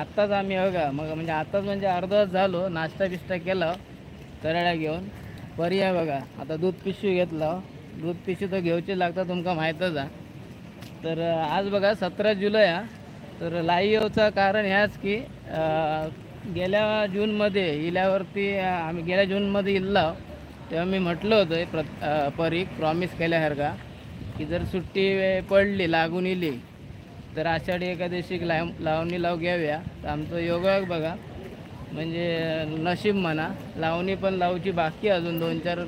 आत्ताच आम्ही बघा मग म्हणजे आत्ताच म्हणजे अर्धा तास झालो, नाश्ता बिस्टा केला तराळ्या घेऊन. पर्याय बघा आता दूध पिशवी घेतलं, दूध पिशवी तर घेऊची लागतात तुमका माहीतच आहे. तर आज बघा 17 जुलै हा. तर लाईव्ह कारण ह्याच की गेल्या जूनमध्ये इल्यावरती आम्ही गेल्या जूनमध्ये इल्ला तेव्हा मी म्हटलं होतं परीक प्रॉमिस केल्यासारखा की जर सुट्टी पडली लागून इली तर आषाढी एकादशी लावणी लाव घ्याव्या. तर आमचं योगायोग बघा म्हणजे नशीब म्हणा, लावणी पण लावची बाकी अजून 2-4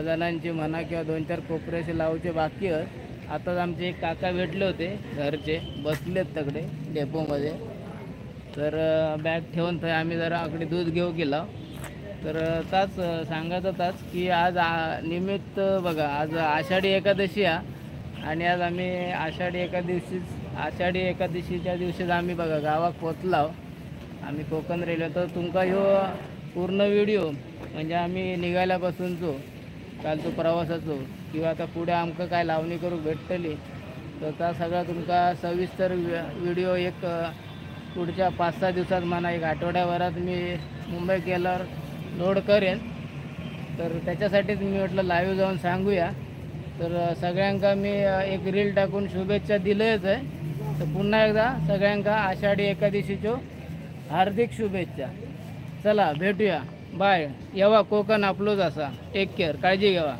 जणांची म्हणा किंवा 2-4 कोपऱ्याचे लावचे बाकी आहेत. आताच आमचे एक काका भेटले होते घरचे, बसलेत तकडे डेपोमध्ये. तर बॅग ठेवून थंय आम्ही जरा आकडे दूध घेऊ गेला. तर ताच सांगायचं ताच की आज निमित्त बघा आज आषाढी एकादशी आहे आणि आज आम्ही आषाढी एकादशीच्या दिवशीच आम्ही बघा गावात पोचलाव आम्ही कोकण रेल्वे. तर तुमका ह्यो पूर्ण व्हिडिओ म्हणजे आम्ही निघाल्यापासूनचो कालचो प्रवासाचो किंवा आता पुढे आमकां काय लावणी करूंक भेटतली तर त्या सगळा तुमका सविस्तर व्हिडिओ एक पुढच्या 5-6 दिवसात म्हणा एक आठवड्याभरात मी मुंबई गेल्यावर लोड करेन. तर त्याच्यासाठीच मी म्हटलं लाईव्ह जाऊन सांगूया. तर सगळ्यांका मी एक रील टाकून शुभेच्छा दिलेच आहे. तर पुन्हा एकदा सगळ्यांका आषाढी एकादशीच्यो हार्दिक शुभेच्छा. चला भेटूया, बाय. येवा कोकण आपलोच असा. टेक केअर, काळजी घेवा.